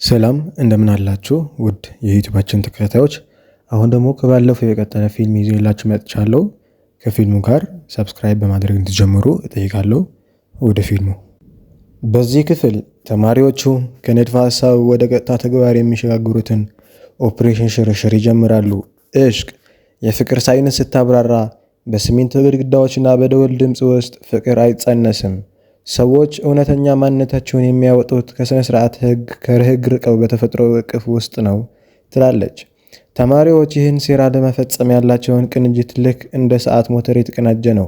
ሰላም እንደምን አላችሁ ውድ የዩቲዩባችን ተከታታዮች። አሁን ደግሞ ከባለፈው የቀጠለ ፊልም ይዤላችሁ መጥቻለሁ። ከፊልሙ ጋር subscribe በማድረግ እንድትጀምሩ እጠይቃለሁ። ወደ ፊልሙ። በዚህ ክፍል ተማሪዎቹ ከንድፈ ሐሳብ ወደ ቀጥታ ተግባር የሚሸጋግሩትን ኦፕሬሽን ሽርሽር ይጀምራሉ። እሽቅ የፍቅር ሳይንስ ስታብራራ በሲሚንቶ ግድግዳዎችና በደወል ድምፅ ውስጥ ፍቅር አይጸነስም። ሰዎች እውነተኛ ማንነታቸውን የሚያወጡት ከሥነ ሥርዓት ሕግ ከሕግ ርቀው በተፈጥሮ እቅፍ ውስጥ ነው ትላለች። ተማሪዎች ይህን ሴራ ለመፈጸም ያላቸውን ቅንጅት ልክ እንደ ሰዓት ሞተር የተቀናጀ ነው።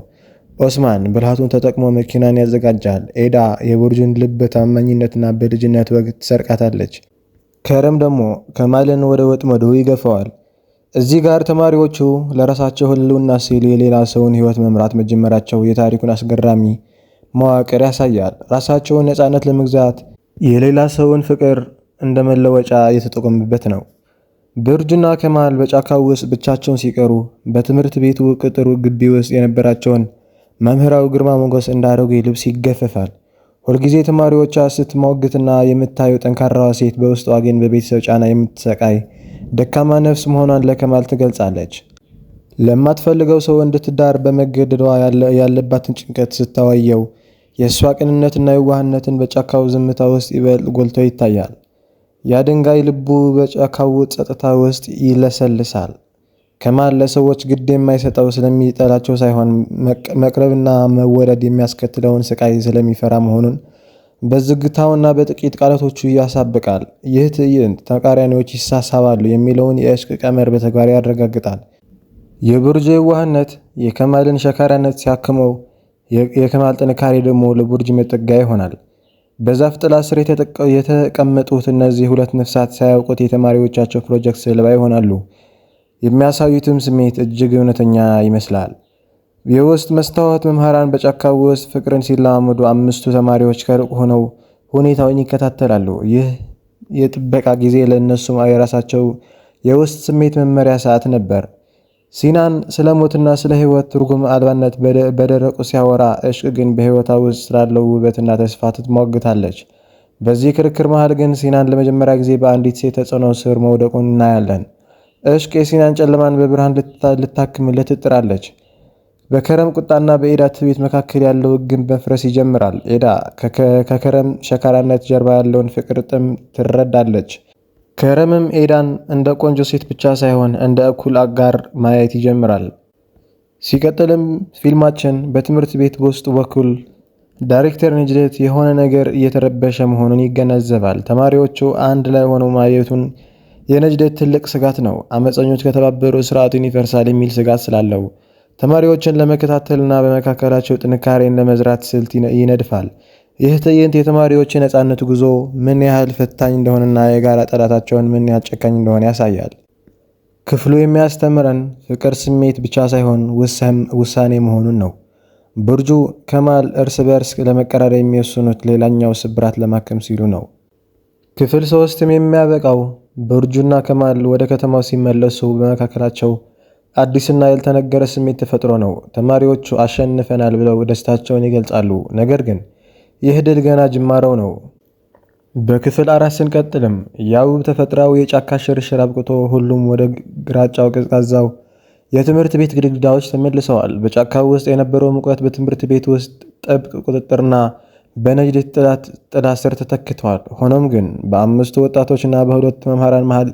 ኦስማን ብልሃቱን ተጠቅሞ መኪናን ያዘጋጃል። ኤዳ የቡርጁን ልብ በታማኝነትና በልጅነት ወግ ትሰርቃታለች። ከረም ደግሞ ከማልን ወደ ወጥመዱ ይገፋዋል። እዚህ ጋር ተማሪዎቹ ለራሳቸው ሕልውና ሲሉ የሌላ ሰውን ሕይወት መምራት መጀመራቸው የታሪኩን አስገራሚ መዋቅር ያሳያል። ራሳቸውን ነፃነት ለመግዛት የሌላ ሰውን ፍቅር እንደ መለወጫ እየተጠቀሙበት ነው። ብርጁና ከማል በጫካው ውስጥ ብቻቸውን ሲቀሩ በትምህርት ቤቱ ቅጥር ግቢ ውስጥ የነበራቸውን መምህራዊ ግርማ ሞገስ እንደ አሮጌ ልብስ ይገፈፋል። ሁልጊዜ ተማሪዎቿ ስትሞግትና የምታየው ጠንካራዋ ሴት በውስጧ ግን በቤተሰብ ጫና የምትሰቃይ ደካማ ነፍስ መሆኗን ለከማል ትገልጻለች። ለማትፈልገው ሰው እንድትዳር በመገደዷ ያለባትን ጭንቀት ስታወየው የእሷ ቅንነትና የዋህነትን በጫካው ዝምታ ውስጥ ይበልጥ ጎልቶ ይታያል። የድንጋይ ልቡ በጫካው ጸጥታ ውስጥ ይለሰልሳል። ከማል ለሰዎች ግድ የማይሰጠው ስለሚጠላቸው ሳይሆን መቅረብና መወደድ የሚያስከትለውን ስቃይ ስለሚፈራ መሆኑን በዝግታውና በጥቂት ቃላቶቹ ያሳብቃል። ይህ ትዕይንት ተቃራኒዎች ይሳሳባሉ የሚለውን የዕሽቅ ቀመር በተግባር ያረጋግጣል። የቡርጁ የዋህነት የከማልን ሸካራነት ሲያክመው፣ የከማል ጥንካሬ ደግሞ ለቡርጅ መጠጊያ ይሆናል። በዛፍ ጥላ ስር የተቀመጡት እነዚህ ሁለት ነፍሳት ሳያውቁት የተማሪዎቻቸው ፕሮጀክት ሰለባ ይሆናሉ። የሚያሳዩትም ስሜት እጅግ እውነተኛ ይመስላል። የውስጥ መስታወት መምህራን በጫካው ውስጥ ፍቅርን ሲለማመዱ አምስቱ ተማሪዎች ከሩቅ ሆነው ሁኔታውን ይከታተላሉ። ይህ የጥበቃ ጊዜ ለእነሱም የራሳቸው የውስጥ ስሜት መመሪያ ሰዓት ነበር። ሲናን ስለ ሞትና ስለ ሕይወት ትርጉም አልባነት በደረቁ ሲያወራ፣ እሽቅ ግን በሕይወቷ ውስጥ ስላለው ውበትና ተስፋ ትሟግታለች። በዚህ ክርክር መሃል ግን ሲናን ለመጀመሪያ ጊዜ በአንዲት ሴት ተጽዕኖ ስር መውደቁን እናያለን። እሽቅ የሲናን ጨለማን በብርሃን ልታክምለት ትጥራለች። በከረም ቁጣና በኤዳ ትዕቢት መካከል ያለው ግንብ መፍረስ ይጀምራል። ኤዳ ከከረም ሸካራነት ጀርባ ያለውን ፍቅር ጥም ትረዳለች። ከረምም ኤዳን እንደ ቆንጆ ሴት ብቻ ሳይሆን እንደ እኩል አጋር ማየት ይጀምራል። ሲቀጥልም ፊልማችን በትምህርት ቤት ውስጥ በኩል ዳይሬክተር ነጅደት የሆነ ነገር እየተረበሸ መሆኑን ይገነዘባል። ተማሪዎቹ አንድ ላይ ሆነው ማየቱን የነጅደት ትልቅ ስጋት ነው። አመፀኞች ከተባበሩ ስርዓቱን ይፈርሳል የሚል ስጋት ስላለው ተማሪዎችን ለመከታተልና በመካከላቸው ጥንካሬን ለመዝራት ስልት ይነድፋል። ይህ ትዕይንት የተማሪዎች የነፃነት ጉዞ ምን ያህል ፈታኝ እንደሆነና የጋራ ጠላታቸውን ምን ያህል ጨካኝ እንደሆነ ያሳያል። ክፍሉ የሚያስተምረን ፍቅር ስሜት ብቻ ሳይሆን ውሳኔ መሆኑን ነው። ቡርጁ ከማል እርስ በርስ ለመቀራረብ የሚወስኑት ሌላኛው ስብራት ለማከም ሲሉ ነው። ክፍል ሶስትም የሚያበቃው ቡርጁና ከማል ወደ ከተማው ሲመለሱ በመካከላቸው አዲስና ያልተነገረ ስሜት ተፈጥሮ ነው። ተማሪዎቹ አሸንፈናል ብለው ደስታቸውን ይገልጻሉ። ነገር ግን ይህ ድል ገና ጅማሬው ነው። በክፍል አራት ስንቀጥልም ያው ተፈጥሯዊ የጫካ ሽርሽር አብቅቶ ሁሉም ወደ ግራጫው ቀዝቃዛው የትምህርት ቤት ግድግዳዎች ተመልሰዋል። በጫካው ውስጥ የነበረው ሙቀት በትምህርት ቤት ውስጥ ጥብቅ ቁጥጥርና በነጅደት ጥላ ስር ተተክተዋል። ሆኖም ግን በአምስቱ ወጣቶችና በሁለቱ መምህራን መሃል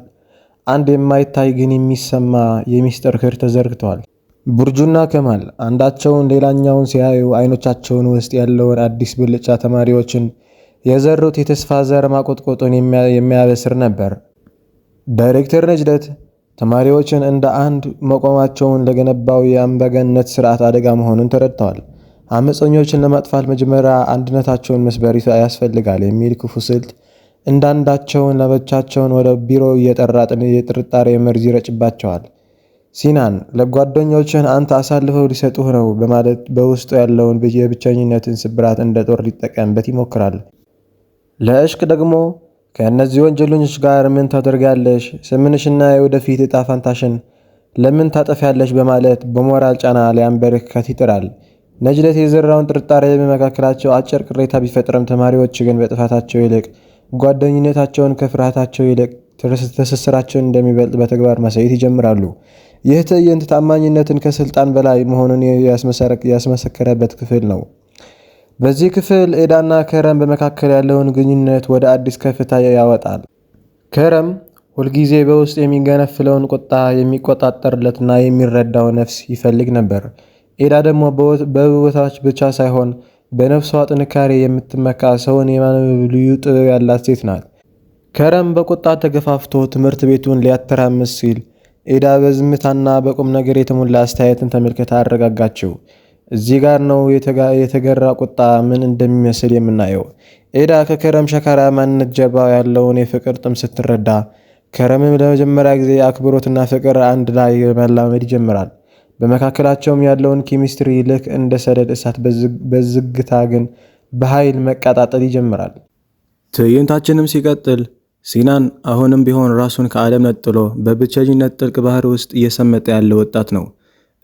አንድ የማይታይ ግን የሚሰማ የሚስጥር ክር ተዘርግተዋል። ቡርጁና ከማል አንዳቸውን ሌላኛውን ሲያዩ አይኖቻቸውን ውስጥ ያለውን አዲስ ብልጫ ተማሪዎችን የዘሩት የተስፋ ዘር ማቆጥቆጡን የሚያበስር ነበር። ዳይሬክተር ነጅደት ተማሪዎችን እንደ አንድ መቆማቸውን ለገነባው የአምባገነንነት ስርዓት አደጋ መሆኑን ተረድተዋል። አመፀኞችን ለማጥፋት መጀመሪያ አንድነታቸውን መስበር ያስፈልጋል የሚል ክፉ ስልት እንዳንዳቸውን ለብቻቸውን ወደ ቢሮ እየጠራ የጥርጣሬ መርዝ ይረጭባቸዋል። ሲናን ለጓደኞችህ አንተ አሳልፈው ሊሰጡህ ነው በማለት በውስጡ ያለውን የብቸኝነትን ስብራት እንደ ጦር ሊጠቀምበት ይሞክራል። ለእሽቅ ደግሞ ከእነዚህ ወንጀለኞች ጋር ምን ታደርጋለሽ? ስምንሽና የወደፊት ዕጣ ፈንታሽን ለምን ታጠፊያለሽ? በማለት በሞራል ጫና ሊያንበረክካት ይጥራል። ነጅደት የዘራውን ጥርጣሬ በመካከላቸው አጭር ቅሬታ ቢፈጥርም ተማሪዎች ግን በጥፋታቸው ይልቅ ጓደኝነታቸውን ከፍርሃታቸው ይልቅ ትስስራቸውን እንደሚበልጥ በተግባር ማሳየት ይጀምራሉ። ይህ ትዕይንት ታማኝነትን ከስልጣን በላይ መሆኑን ያስመሰከረበት ክፍል ነው። በዚህ ክፍል ኤዳና ከረም በመካከል ያለውን ግንኙነት ወደ አዲስ ከፍታ ያወጣል። ከረም ሁልጊዜ በውስጥ የሚገነፍለውን ቁጣ የሚቆጣጠርለትና የሚረዳው ነፍስ ይፈልግ ነበር። ኤዳ ደግሞ በውበታች ብቻ ሳይሆን በነፍሷ ጥንካሬ የምትመካ፣ ሰውን የማንበብ ልዩ ጥበብ ያላት ሴት ናት። ከረም በቁጣ ተገፋፍቶ ትምህርት ቤቱን ሊያተራምስ ሲል ኤዳ በዝምታና በቁም ነገር የተሞላ አስተያየትን ተመልክታ አረጋጋችው። እዚህ ጋር ነው የተገራ ቁጣ ምን እንደሚመስል የምናየው። ኤዳ ከከረም ሸካራ ማንነት ጀርባ ያለውን የፍቅር ጥም ስትረዳ፣ ከረምም ለመጀመሪያ ጊዜ አክብሮትና ፍቅር አንድ ላይ መላመድ ይጀምራል። በመካከላቸውም ያለውን ኬሚስትሪ ልክ እንደ ሰደድ እሳት በዝግታ ግን በኃይል መቀጣጠል ይጀምራል። ትዕይንታችንም ሲቀጥል ሲናን አሁንም ቢሆን ራሱን ከዓለም ነጥሎ በብቸኝነት ጥልቅ ባህር ውስጥ እየሰመጠ ያለ ወጣት ነው።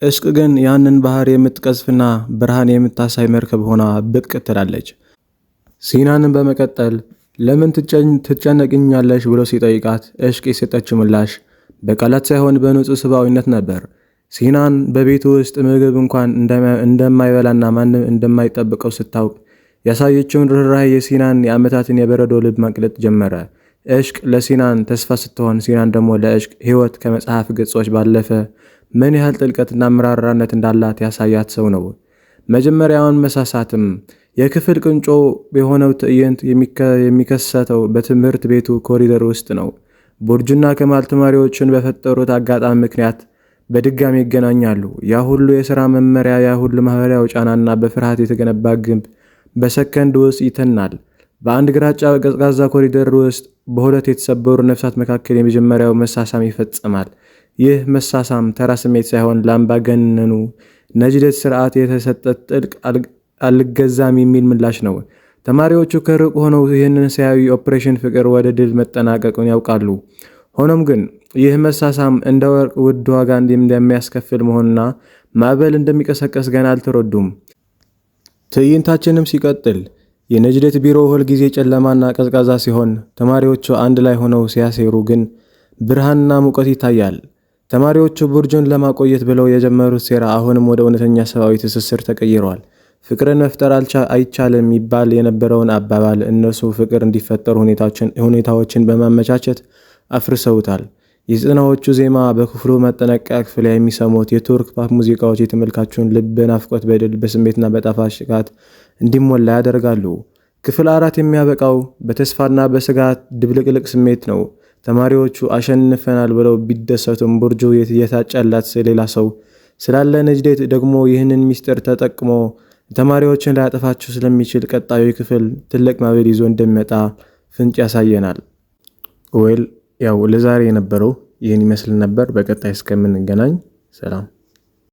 እሽቅ ግን ያንን ባህር የምትቀዝፍና ብርሃን የምታሳይ መርከብ ሆና ብቅ ትላለች። ሲናንን በመቀጠል ለምን ትጨነቅኛለሽ ብሎ ሲጠይቃት እሽቅ የሰጠችው ምላሽ በቃላት ሳይሆን በንጹህ ሰብአዊነት ነበር። ሲናን በቤቱ ውስጥ ምግብ እንኳን እንደማይበላና ማንም እንደማይጠብቀው ስታውቅ ያሳየችውን ርኅራኄ የሲናን የዓመታትን የበረዶ ልብ ማቅለጥ ጀመረ። እሽቅ ለሲናን ተስፋ ስትሆን፣ ሲናን ደግሞ ለእሽቅ ሕይወት ከመጽሐፍ ገጾች ባለፈ ምን ያህል ጥልቀትና መራራነት እንዳላት ያሳያት ሰው ነው። መጀመሪያውን መሳሳትም የክፍል ቁንጮ የሆነው ትዕይንት የሚከሰተው በትምህርት ቤቱ ኮሪደር ውስጥ ነው። ቡርጁና ከማል ተማሪዎችን በፈጠሩት አጋጣሚ ምክንያት በድጋሚ ይገናኛሉ። ያ ሁሉ የሥራ መመሪያ፣ ያ ሁሉ ማህበራዊ ጫናና በፍርሃት የተገነባ ግንብ በሰከንድ ውስጥ ይተናል። በአንድ ግራጫ ቀዝቃዛ ኮሪደር ውስጥ በሁለት የተሰበሩ ነፍሳት መካከል የመጀመሪያው መሳሳም ይፈጸማል። ይህ መሳሳም ተራ ስሜት ሳይሆን ለአምባገነኑ ነጅደት ስርዓት የተሰጠ ጥልቅ አልገዛም የሚል ምላሽ ነው። ተማሪዎቹ ከሩቅ ሆነው ይህንን ሲያዩ የኦፕሬሽን ፍቅር ወደ ድል መጠናቀቁን ያውቃሉ። ሆኖም ግን ይህ መሳሳም እንደ ወርቅ ውድ ዋጋ እንደሚያስከፍል መሆኑና ማዕበል እንደሚቀሰቀስ ገና አልተረዱም። ትዕይንታችንም ሲቀጥል የነጅደት ቢሮ ሁልጊዜ ጨለማና ቀዝቃዛ ሲሆን፣ ተማሪዎቹ አንድ ላይ ሆነው ሲያሴሩ ግን ብርሃንና ሙቀት ይታያል። ተማሪዎቹ ቡርጁን ለማቆየት ብለው የጀመሩት ሴራ አሁንም ወደ እውነተኛ ሰብአዊ ትስስር ተቀይሯል። ፍቅርን መፍጠር አይቻልም ይባል የነበረውን አባባል እነርሱ ፍቅር እንዲፈጠሩ ሁኔታዎችን በማመቻቸት አፍርሰውታል። የዘጠናዎቹ ዜማ፣ በክፍሉ ማጠናቀቂያ ክፍል የሚሰሙት የቱርክ ፖፕ ሙዚቃዎች የተመልካቹን ልብ በናፍቆት፣ በድል በስሜትና በጣፋጭ ቃት እንዲሞላ ያደርጋሉ። ክፍል 4 የሚያበቃው በተስፋና በስጋት ድብልቅልቅ ስሜት ነው። ተማሪዎቹ አሸንፈናል ብለው ቢደሰቱም፣ ቡርጁ የታጨላት ሌላ ሰው ስላለ ነጅዴት ደግሞ ይህንን ሚስጥር ተጠቅሞ ተማሪዎችን ሊያጠፋቸው ስለሚችል ቀጣዩ ክፍል ትልቅ ማዕበል ይዞ እንደሚመጣ ፍንጭ ያሳየናል። Well፣ ያው ለዛሬ የነበረው ይህን ይመስል ነበር። በቀጣይ እስከምንገናኝ ሰላም።